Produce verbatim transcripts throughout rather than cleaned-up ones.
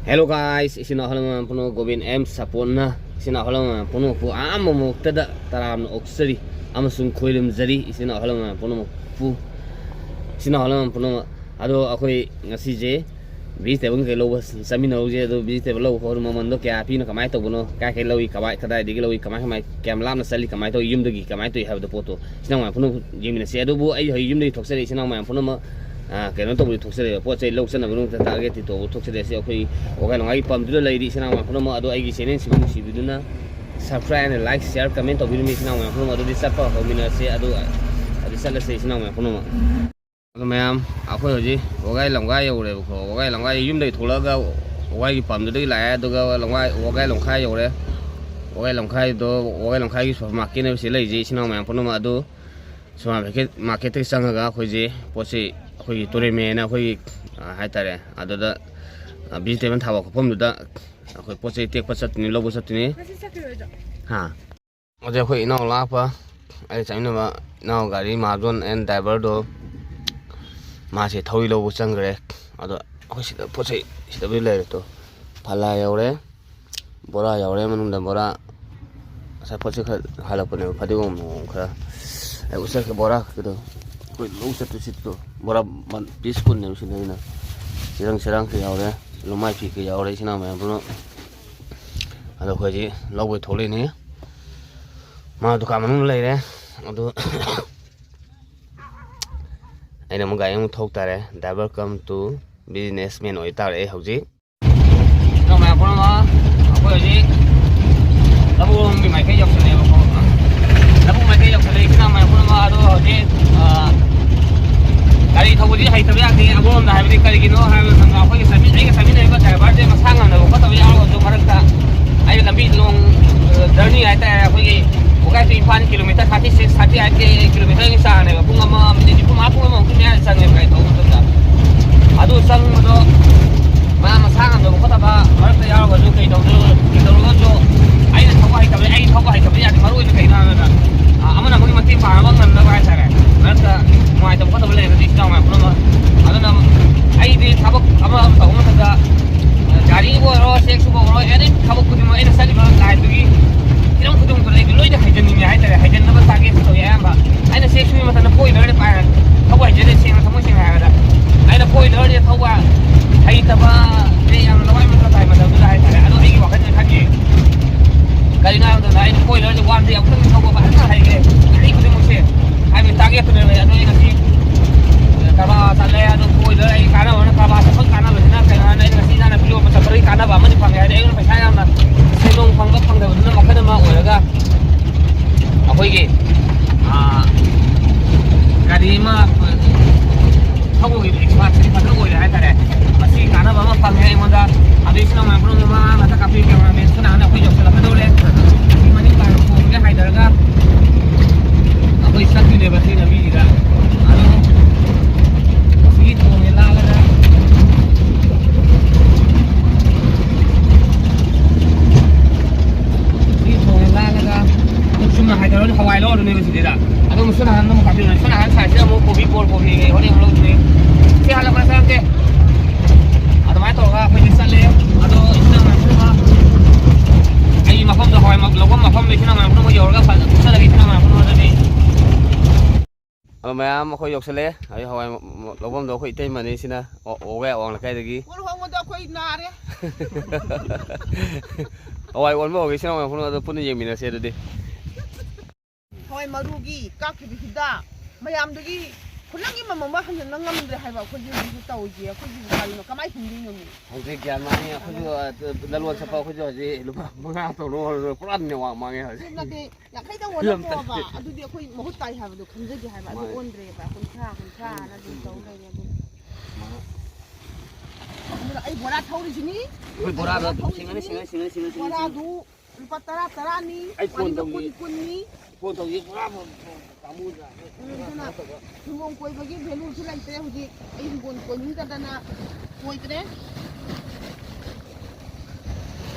Hello guys, ꯏꯆꯤꯟ ꯏꯅꯥꯎ ꯍꯜꯂꯝ ꯃꯌꯥꯝ ꯄꯨꯝꯅꯃꯛ ꯒꯣꯕꯤꯟ ꯑꯦꯝ ꯁꯄꯣꯔꯠꯅ ꯏꯆꯤꯟ ꯏꯅꯥꯎ ꯍꯜꯂꯝ ꯃꯌꯥꯝ ꯄꯨꯝꯅꯃꯛꯄꯨ ꯑꯍꯥꯟꯕ ꯃꯛꯇꯗ ꯇꯔꯥꯝꯅ ꯑꯣꯛꯆꯔꯤ ꯑꯃꯁꯨꯡ ꯈꯣꯏꯔꯝꯖꯔꯤ꯫ ꯏꯆꯤꯟ ꯏꯅꯥꯎ ꯍꯜꯂꯝ ꯃꯌꯥꯝ ꯄꯨꯝꯅꯃꯛꯄꯨ, ꯏꯆꯤꯟ ꯏꯅꯥꯎ ꯍꯜꯂꯝ ꯃꯌꯥꯝ ꯄꯨꯝꯅꯃꯛ꯫ ꯑꯗꯣ ꯑꯩꯈꯣꯏ ꯉꯁꯤꯁꯦ vegetable ꯀꯩ ꯂꯧꯕ ꯆꯠꯃꯤꯟꯅꯔꯨꯁꯦ꯫ ꯑꯗꯣ vegetable ꯂꯧꯕ ꯈꯣꯠꯄ ꯃꯃꯟꯗꯣ ꯀꯌꯥ ꯄꯤꯅꯣ, ꯀꯃꯥꯏꯅ ꯇꯧꯕꯅꯣ, ꯀꯥꯏ ꯀꯥꯏ ꯂꯧꯏ, ꯀꯃꯥꯏ ꯀꯗꯥꯏꯗꯒꯤ ꯂꯧꯏ, ꯀꯃꯥꯏ ꯀꯃꯥꯏ ꯀꯌꯥꯝ ꯂꯥꯞꯅ ꯆꯠꯂꯤ, ꯀꯃꯥꯏꯅ ꯇꯧꯏ, ꯌꯨꯝꯗꯒꯤ ꯀꯃꯥꯏꯅ ꯇꯧꯏ ꯍꯥꯏꯕꯗꯣ ꯄꯣꯠꯇꯣ ꯏꯆꯤꯟ ꯏꯅꯥꯎ ꯃꯌꯥꯝ ꯄꯨꯝꯅꯃꯛ ꯌꯦꯡꯃꯤꯟꯅꯁꯦ꯫ ꯑꯗꯨꯕꯨ ꯑꯩ ꯍꯧꯖꯤꯛ ꯌꯨꯝꯗꯒꯤ ꯊꯣꯛꯆꯔꯦ ꯏꯆꯤꯟ ꯏꯅꯥꯎ ꯃꯌꯥꯝ ꯄꯨꯝꯅꯃꯛ꯫ ꯑ, ꯀꯩꯅꯣ ꯇꯧꯕꯗꯤ ꯊꯣꯛꯆꯔꯦ, ꯄꯣꯠ ꯆꯩ ꯂꯧ ꯆꯠꯅꯕ ꯃꯅꯨꯡꯗ target ꯇꯧꯕ ꯊꯣꯛꯆꯔꯦ꯫ ꯑꯁꯤ ꯑꯩꯈꯣꯏ ꯋꯥꯒꯥꯏ ꯂꯣꯡꯒꯥꯏꯒꯤ ꯄꯝꯗꯨꯗ ꯂꯩꯔꯤ ꯏꯆꯤꯟ ꯏꯅꯥꯎ ꯃꯌꯥꯝ ꯄꯨꯝꯅꯃꯛ꯫ ꯑꯗꯣ ꯑꯩꯒꯤ channel ꯁꯤꯕꯨ ꯅꯨꯡꯁꯤꯕꯤꯗꯨꯅ subscribe and like, share, comment ꯇꯧꯕꯤꯔꯝꯃꯤ ꯏꯆꯤꯟ ꯏꯅꯥꯎ ꯃꯌꯥꯝ ꯄꯨꯝꯅꯃꯛ꯫ ꯑꯗꯨꯗꯤ ꯆꯠꯄ ꯍꯧꯃꯤꯟꯅꯔꯁꯦ꯫ ꯑꯗꯨ, ꯑꯗꯨ ꯆꯠꯂꯁꯦ ꯏꯆꯤꯟ ꯏꯅꯥꯎ ꯃꯌꯥꯝ ꯄꯨꯝꯅꯃꯛ꯫ ꯑꯗꯣ ꯃꯌꯥꯝ, ꯑꯩꯈꯣꯏ ꯍꯧꯖꯤꯛ ꯋꯥꯒꯥꯏ ꯂꯝꯒꯥꯏ ꯌꯧꯔꯦꯕꯀꯣ꯫ ꯋꯥꯒꯥꯏ ꯂꯝꯒꯥꯏ ꯌꯨꯝꯗꯒꯤ ꯊꯣꯛꯂꯛꯑꯒ ꯋꯥꯒꯥꯏꯒꯤ ꯄꯝꯗꯨꯗꯒꯤ ꯂꯥꯛꯑꯦ, ꯑꯗꯨꯒ ꯂꯝꯒꯥꯏ, ꯋꯥꯒꯥꯏ ꯂꯝꯈꯥꯏ ꯌꯧꯔꯦ꯫ ꯋꯥꯒꯥꯏ ꯂꯝꯈꯥꯏꯗꯣ, ꯋꯥꯒꯥꯏ ꯂꯝꯈꯥꯏꯒꯤ supermarket ꯅꯦꯕ ꯁꯤ ꯂꯩꯔꯤꯁꯦ ꯏꯆꯤꯟ ꯏꯅꯥꯎ ꯃꯌꯥꯝ ꯄꯨꯝꯅꯃꯛ꯫ ꯑꯗꯨ supermarket, market ꯇꯒꯤ ꯆꯪꯉꯒ ꯑꯩꯈꯣꯏꯁꯦ ꯄꯣꯠꯁꯤ ꯑꯩꯈꯣꯏꯒꯤ ꯇꯨꯔꯦꯟꯃꯦꯅ ꯑꯩꯈꯣꯏꯒꯤ, ꯑ, ꯍꯥꯏꯇꯥꯔꯦ, ꯑꯗꯨꯗ, ꯑ, vegetable ꯊꯥꯕ ꯈꯣꯠꯐꯝꯗꯨꯗ ꯑꯩꯈꯣꯏ ꯄꯣꯠ ꯆꯩ ꯇꯦꯛꯄ ꯆꯠꯇꯣꯏꯅꯤ, ꯂꯧꯕ ꯆꯠꯇꯣꯏꯅꯤ꯫ ꯉꯁꯤ ꯆꯠꯈꯤꯔꯣꯏꯗ꯭ꯔꯣ? ꯍꯥ? ꯍꯧꯖꯤꯛ ꯑꯩꯈꯣꯏ ꯏꯅꯥꯎ ꯂꯥꯛꯄ, ꯑꯩꯒ ꯆꯠꯃꯤꯟꯅꯕ ꯏꯅꯥꯎ ꯒꯥꯔꯤ ꯃꯍꯥꯖꯣꯟ and driver ꯗꯣ, ꯃꯥꯁꯦ ꯊꯧꯔꯤ ꯂꯧꯕ ꯆꯪꯈ꯭ꯔꯦ꯫ ꯑꯗꯣ ꯑꯩꯈꯣꯏ ꯁꯤꯗ ꯄꯣꯠ ꯆꯩ ꯁꯤꯗꯕꯨꯗꯤ ꯂꯩꯔꯦ꯫ ꯇꯣ, ꯐꯂꯥ ꯌꯧꯔꯦ, ꯕꯣꯔꯥ ꯌꯧꯔꯦ, ꯃꯅꯨꯡꯗ ꯕꯣꯔꯥ, ꯉꯁꯥꯏ ꯄꯣꯠ ꯆꯩ ꯈꯔ ꯍꯜꯂꯛꯄꯅꯦꯕ, ꯐꯗꯤꯒꯣꯝ ꯅꯨꯡꯒꯣꯝ ꯈꯔ꯫ ꯑꯩ ꯎꯆꯠꯀ ꯕꯣꯔꯥ ꯈꯛꯀꯤꯗꯣ ꯑꯩꯈꯣꯏ ꯂꯧ ꯆꯠꯇꯣꯏ ꯁꯤꯠꯇꯣ ꯕꯣꯔꯥ piece ꯀꯨꯟꯅꯦꯕ ꯁꯤꯗ ꯑꯩꯅ꯫ ꯆꯦꯔꯪ, ꯆꯦꯔꯥꯡ ꯀꯩ ꯌꯥꯎꯔꯦ, ꯂꯨꯃꯥꯏ ꯐꯤ ꯀꯩ ꯌꯥꯎꯔꯦ, ꯏꯆꯤꯟ ꯏꯅꯥꯎ ꯃꯌꯥꯝ ꯄꯨꯝꯅꯃꯛ꯫ ꯑꯗꯣ ꯑꯩꯈꯣꯏ ꯍꯧꯖꯤꯛ ꯂꯧꯕꯩ ꯊꯣꯛꯂꯛꯏꯅꯦ꯫ ꯃꯥ ꯗꯨꯀꯥꯟ ꯃꯅꯨꯡꯗ ꯂꯩꯔꯦ꯫ ꯑꯗꯨ ꯑꯩꯅ ꯑꯃꯨꯛ ꯒꯥꯔꯤ ꯑꯃꯨꯛ ꯊꯧ ꯇꯥꯔꯦ꯫ Driver cum to businessman ꯑꯣꯏ ꯇꯥꯔꯦ ꯑꯩ ꯍꯧꯖꯤꯛ꯫ ꯏꯆꯤꯟ ꯏꯅꯥꯎ ꯃꯌꯥꯝ ꯄꯨꯝꯅꯃꯛ, ꯑꯩꯈꯣꯏ ꯍꯧꯖꯤꯛ ꯂꯕꯨꯛꯂꯣꯝꯒꯤ ꯃꯥꯏꯀꯩ ꯌꯧꯁꯜꯂꯛꯑꯦꯕꯀꯣ꯫ ꯂꯕꯨꯛ ꯃꯥꯏꯀꯩ ꯌꯧꯁꯜꯂꯛꯑꯦ, ꯏꯆꯤꯟ ꯏꯅꯥꯎ ꯃꯌꯥꯝ ꯄꯨꯝꯅꯃꯛ꯫ ꯑꯗꯣ ꯍꯧꯖꯤꯛ, ꯑ, ꯒꯥꯔꯤ ꯊꯧꯕꯗꯤ ꯍꯩꯇꯕ ꯌꯥꯗꯦ꯫ ꯑꯃꯔꯣꯝꯗ ꯍꯥꯏꯕꯗꯤ ꯀꯔꯤꯒꯤꯅꯣ ꯍꯥꯏꯕ ꯃꯇꯝꯗ ꯑꯩꯈꯣꯏꯒꯤ ꯆꯠꯃꯤ-, ꯑꯩꯒ ꯆꯠꯃꯤꯟꯅꯔꯤꯕ driver ꯁꯦ ꯃꯁꯥ ꯉꯝꯗꯕ ꯈꯣꯠꯇꯕ ꯌꯥꯎꯔꯒꯁꯨ ꯃꯔꯛꯇ ꯑꯩ ꯂꯝꯕꯤ long, ꯑ, journey ꯍꯥꯏꯇꯥꯔꯦ, ꯑꯩꯈꯣꯏꯒꯤ ꯋꯥꯒꯥꯏ to Imphal kilometre thirty six, thirty eight kilometre ꯒꯤ ꯆꯥꯡꯅꯦꯕ꯫ ꯄꯨꯡ ꯑꯃ ꯃꯤꯅꯤꯠ ꯅꯤꯐꯨ ꯃꯉꯥ, ꯄꯨꯡ ꯑꯃꯃꯨꯛꯀꯤ ꯃꯌꯥꯗꯤ ꯆꯪꯉꯦꯕ ꯒꯥꯔꯤ ꯊꯧꯕ ꯃꯇꯝꯗ꯫ ꯑꯗꯨ ꯆꯪꯕꯗꯣ ꯃꯥ ꯃꯁꯥ ꯉꯝꯗꯕ ꯈꯣꯠꯇꯕ ꯃꯔꯛꯇ ꯌꯥꯎꯔꯒꯁꯨ, ꯀꯩ ꯇꯧꯗꯣꯏꯅꯣ, ꯀꯩ ꯇꯧꯔꯒꯁꯨ ꯑꯩꯅ ꯊꯧꯕ ꯍꯩꯇꯕ, ꯑꯩ ꯊꯧꯕ ꯍꯩꯇꯕ ꯌꯥꯗꯦ꯫ ꯃꯔꯨ ꯑꯣꯏꯅ ꯀꯩꯅꯣ ꯍꯥꯏꯕꯗ, ꯑ, ꯑꯃꯅ ꯑꯃꯒꯤ ꯃꯇꯦꯡ ꯄꯥꯡꯅꯕ ꯉꯝꯅꯕ ꯍꯥꯏꯇꯥꯔꯦ꯫ ꯃꯔꯛꯇ ꯅꯨꯡꯉꯥꯏꯇꯕ ꯈꯣꯠꯇꯕ ꯂꯩꯔꯒꯗꯤ ꯏꯆꯤꯟ ꯏꯅꯥꯎ ꯃꯌꯥꯝ ꯄꯨꯝꯅꯃꯛ꯫ ꯑꯗꯨꯅ ꯑꯩꯗꯤ ꯊꯕꯛ ꯑꯃ ꯑꯃ ꯇꯧꯕ ꯃꯇꯝꯗ ꯑꯦꯅꯤ ꯊꯕꯛ ꯈꯨꯗꯤꯡꯃꯛ ꯑꯩꯅ ꯆꯠꯂꯤꯕ ꯂꯥꯏꯟꯗꯨꯒꯤ ꯍꯤꯔꯝ ꯈꯨꯗꯤꯡꯃꯛꯇ ꯑꯩꯗꯤ ꯂꯣꯏꯅ ꯍꯩꯖꯅꯤꯡꯉꯦ ꯍꯥꯏꯇꯥꯔꯦ꯫ ꯍꯩꯖꯟꯅꯕ ꯇꯥꯔꯒꯦꯠ ꯇꯧꯏ ꯑꯌꯥꯝꯕ꯫ ꯑꯩꯅ ꯆꯦꯛ ꯁꯨꯕ ꯃꯇꯝꯗ ꯀꯣꯏ ꯂꯣꯏꯔꯦ ꯄꯥꯏꯔꯦ꯫ ꯊꯧꯕ ꯍꯩꯖꯗꯦ, ꯁꯦꯡꯅ ꯊꯃꯣꯏ ꯁꯦꯡꯅ ꯍꯥꯏꯔꯕꯗ꯫ ꯑꯩꯅ ꯀꯣꯏ ꯂꯣꯏꯔꯦ ꯊꯧꯕ ꯍꯩꯇꯕ, ꯑꯩ ꯌꯥꯝꯅ ꯂꯋꯥꯏ ꯃꯆꯥ ꯇꯥꯏ ꯃꯇꯝꯗꯨꯗ ꯍꯥꯏꯇꯥꯔꯦ꯫ ꯑꯗꯣ ꯑꯩꯒꯤ ꯋꯥꯈꯜꯗ ꯈꯜꯂꯤ, ꯀꯔꯤꯅꯣ ꯍꯥꯏꯕ ꯃꯇꯝꯗ ꯑꯩꯅ ꯀꯣꯏ ꯂꯣꯏꯔꯦ ꯋꯥꯟꯗ ꯑꯃꯨꯛꯇꯪ ꯊꯧꯕ ꯐꯖꯅ ꯍꯩꯒꯦ꯫ ꯑꯩ ꯈꯨꯗꯤꯡꯃꯛꯁꯦ ꯍꯥꯏꯕꯗꯤ ꯇꯥꯔꯒꯦꯠꯇꯨꯅꯦꯕ꯫ ꯑꯗꯣ ꯑꯩ ꯉꯁꯤ ꯀꯔꯕꯥꯔ ꯆꯠꯂꯦ, ꯑꯗꯨ ꯀꯣꯏ ꯂꯣꯏꯔꯦ ꯑꯩ ꯀꯥꯟꯅꯕꯅ ꯀꯔꯕꯥꯔ ꯆꯠꯄꯒꯤ ꯀꯥꯟꯅꯕꯁꯤꯅ ꯀꯩꯅꯣ ꯍꯥꯏꯔꯗꯤ ꯑꯩ ꯉꯁꯤ ꯏꯁꯥꯅ ꯄꯤꯌꯣ ꯃꯇꯝ ꯈꯔꯒꯤ ꯀꯥꯟꯅꯕ ꯑꯃꯗꯤ ꯐꯪꯉꯦ꯫ ꯍꯥꯏꯗꯤ ꯑꯩꯉꯣꯟꯗ ꯄꯩꯁꯥ ꯌꯥꯝꯅ ꯁꯦꯟꯗꯣꯡ ꯐꯪꯕ ꯐꯪꯗꯕꯗꯨꯅ ꯃꯈꯜ ꯑꯃ ꯑꯣꯏꯔꯒ ꯑꯩꯈꯣꯏꯒꯤ, ꯑꯥ, ꯒꯥꯔꯤ ꯑꯃ ꯊꯧꯕꯒꯤ ꯑꯦꯛꯁꯄꯥꯔꯠꯁꯤ ꯐꯖꯅ ꯑꯣꯏꯔꯦ ꯍꯥꯏꯇꯥꯔꯦ꯫ ꯃꯁꯤ ꯀꯥꯟꯅꯕ ꯑꯃ ꯐꯪꯉꯦ ꯑꯩꯉꯣꯟꯗ꯫ ꯑꯗꯩ ꯏꯆꯤꯟ ꯏꯅꯥꯎ ꯃꯌꯥꯝ ꯄꯨꯝꯅꯃꯛ ꯃꯥ ꯃꯊꯛ ꯀꯥꯞꯄꯤ ꯀꯦꯃꯦꯔꯥꯃꯦꯟ ꯁꯣꯝ ꯅꯥꯀꯟꯗ ꯑꯩꯈꯣꯏ ꯌꯧꯁꯤꯜꯂꯛꯀꯗꯧꯔꯦ꯫ ꯁꯤ ꯃꯅꯤꯡ ꯇꯥꯡ ꯈꯣꯡꯁꯦ ꯍꯥꯏꯊꯔꯒ ꯑꯩꯈꯣꯏ ꯆꯠꯇꯣꯏꯅꯦꯕ ꯁꯤ ꯂꯝꯕꯤꯁꯤꯗ꯫ ꯑꯗꯣ ꯁꯤꯒꯤ ꯊꯣꯡꯁꯦ ꯂꯥꯜꯂꯒ ꯁꯤ ꯊꯣꯡꯁꯦ ꯂꯥꯜꯂꯒ ꯑꯗꯨꯝ ꯆꯨꯝꯅ ꯍꯥꯏꯊꯔꯒ ꯍꯋꯥꯏ ꯂꯧꯔꯅꯦꯕ ꯁꯤꯗꯩꯗ꯫ ꯑꯗꯨꯝ ꯁꯣꯝ ꯅꯥꯀꯟꯗ ꯑꯃꯨꯛ ꯀꯥꯞꯄꯤꯔꯣꯅꯦ꯫ ꯁꯣꯝ ꯅꯥꯀꯟ ꯁꯥꯏꯠꯁꯤꯗ ꯑꯃꯨꯛ ꯀꯣꯕꯤ, ꯄꯣꯜ ꯀꯣꯕꯤ ꯀꯩ ꯍꯣꯔꯦꯟ ꯑꯃꯨꯛ ꯂꯧꯗꯣꯏꯅꯦ꯫ ꯁꯤ ꯍꯜꯂꯛꯄꯗ ꯆꯪꯉꯛꯀꯦ꯫ ꯑꯗꯨꯃꯥꯏꯅ ꯇꯧꯔꯒ ꯑꯩꯈꯣꯏꯁꯦ ꯆꯠꯂꯦ꯫ ꯑꯗꯣ ꯏꯆꯤꯟ ꯏꯅꯥꯎ ꯃꯌꯥꯝ ꯄꯨꯝꯅꯃꯛ ꯑꯩꯒꯤ ꯃꯐꯝꯗꯣ ꯍꯋꯥꯏ ꯃ-, ꯂꯧꯐꯝ ꯃꯐꯝꯗꯣ ꯏꯆꯤꯟ ꯏꯅꯥꯎ ꯃꯌꯥꯝ ꯄꯨꯝꯅꯃꯛ ꯌꯧꯔꯒ ꯐꯖꯅ ꯆꯠꯂꯒ ꯏꯆꯤꯟ ꯏꯅꯥꯎ ꯃꯌꯥꯝ ꯄꯨꯝꯅꯃꯛ ꯑꯗꯨꯗꯤ ꯑꯗꯣ ꯃꯌꯥꯝ ꯑꯩꯈꯣꯏ ꯌꯧꯁꯜꯂꯛꯑꯦ꯫ ꯍꯧꯖꯤꯛ ꯍꯋꯥꯏ ꯃ-, ꯃ-, ꯂꯧꯐꯝꯗꯣ ꯑꯩꯈꯣꯏ ꯏꯇꯩꯃꯅꯤ ꯁꯤꯅ꯫ ꯑꯣ-, ꯑꯣꯒꯥꯏ ꯑꯋꯥꯡ ꯂꯩꯀꯥꯏꯗꯒꯤ꯫ ꯀꯣꯜ ꯍꯣꯡꯕꯗꯣ ꯑꯩꯈꯣꯏ ꯅꯥꯔꯦ꯫ ꯍꯋꯥꯏ ꯑꯣꯟꯕ ꯍꯧꯒꯦ ꯁꯤꯅ ꯃꯌꯥꯝ ꯄꯨꯝꯅꯃꯛ ꯑꯗꯣ ꯄꯨꯟꯅ ꯌꯦꯡꯃꯤꯟꯅꯁꯦ ꯑꯗꯨꯗꯤ꯫ ꯍꯋꯥꯏ ꯃꯔꯨꯒꯤ ꯀꯥꯞꯈꯤꯕ ꯍꯤꯗꯥꯛ ꯃꯌꯥꯝꯗꯨꯒꯤ ꯈꯨꯂꯪꯒꯤ ꯃꯃꯜ ꯑꯃ ꯍꯟꯖꯤꯟꯕ ꯉꯝꯗ꯭ꯔꯦ ꯍꯥꯏꯕ ꯑꯩꯈꯣꯏꯁꯦ ꯍꯧꯖꯤꯛ ꯇꯧꯔꯤꯁꯦ꯫ ꯑꯩꯈꯣꯏꯁꯤꯕꯨ ꯀꯔꯤꯅꯣ, ꯀꯃꯥꯏꯅ ꯍꯤꯡꯗꯣꯏꯅꯣ? ꯍꯧꯖꯤꯛ ꯒ꯭ꯌꯥꯟ ꯃꯥꯡꯉꯦ꯫ ꯑꯩꯈꯣꯏꯁꯨ, ꯑ, ꯂꯂꯣꯟ ꯆꯠꯄ ꯑꯩꯈꯣꯏꯁꯨ ꯍꯧꯖꯤꯛ ꯂꯨꯄꯥ ꯃꯉꯥ ꯇꯧꯅꯕ ꯍꯣꯠꯅꯕꯗ ꯄꯨꯔꯥ ꯅꯦꯠꯋꯥꯛ ꯃꯥꯡꯉꯦ ꯍꯧꯖꯤꯛ꯫ ꯑꯗꯨ ꯅꯠꯇꯦ, ꯌꯥꯡꯈꯩꯗꯪ ꯑꯣꯜꯂꯝꯃꯣꯕ, ꯑꯗꯨꯗꯤ ꯑꯩꯈꯣꯏ ꯃꯍꯨꯠ ꯇꯥꯏ ꯍꯥꯏꯕꯗꯣ ꯈꯪꯖꯒꯦ ꯍꯥꯏꯕ꯫ ꯑꯗꯨ ꯃꯥꯅꯦ꯫ ꯑꯣꯟꯗ꯭ꯔꯦꯕ, ꯀꯨꯟꯊ꯭ꯔꯥ, ꯀꯨꯟꯊ꯭ꯔꯥꯅ ꯑꯗꯨꯝ ꯇꯧ ꯂꯩꯔꯦ ꯑꯗꯨꯝ꯫ ꯃꯥꯅꯦ꯫ ꯑꯗꯨꯅ ꯑꯩ ꯕꯣꯔꯥ ꯊꯧꯔꯤꯁꯤꯅꯤ꯫ ꯑꯩꯈꯣꯏ ꯕꯣꯔꯥꯗꯣ ꯑꯩ ꯕꯣꯔꯥ ꯊꯧꯔꯤꯁꯤꯅꯤ꯫ ꯁꯤꯡꯉꯅꯤ, ꯁꯤꯡꯉꯅꯤ, ꯁꯤꯡꯉꯅꯤ, ꯁꯤꯡꯉꯅꯤ, ꯁꯤꯡꯉꯅꯤ꯫ ꯕꯣꯔꯥꯗꯨ ꯂꯨꯄꯥ ꯇꯔꯥ, ꯇꯔꯥꯅꯤ, ꯑꯩ ꯐꯣꯟ ꯋꯥꯔꯤꯗ ꯇꯧꯒꯦ꯫ ꯀꯨꯟ, ꯀꯨꯟꯅꯤ꯫ ꯐꯣꯟ ꯇꯧꯒꯦ, ꯄꯨꯔꯥ ꯐꯣꯟ ꯄꯥꯝꯃꯨꯗ꯭ꯔꯥ? ꯎꯝ, ꯑꯗꯨꯅ ꯍꯤꯡꯒꯣꯜ ꯀꯣꯏꯕꯒꯤ ꯚꯦꯂꯨꯁꯨ ꯂꯩꯇ꯭ꯔꯦ ꯍꯧꯖꯤꯛ꯫ ꯑꯩ ꯍꯤꯡꯒꯣꯜ ꯀꯣꯏꯅꯤꯡꯗꯗꯅ ꯀꯣꯏꯗ꯭ꯔꯦ꯫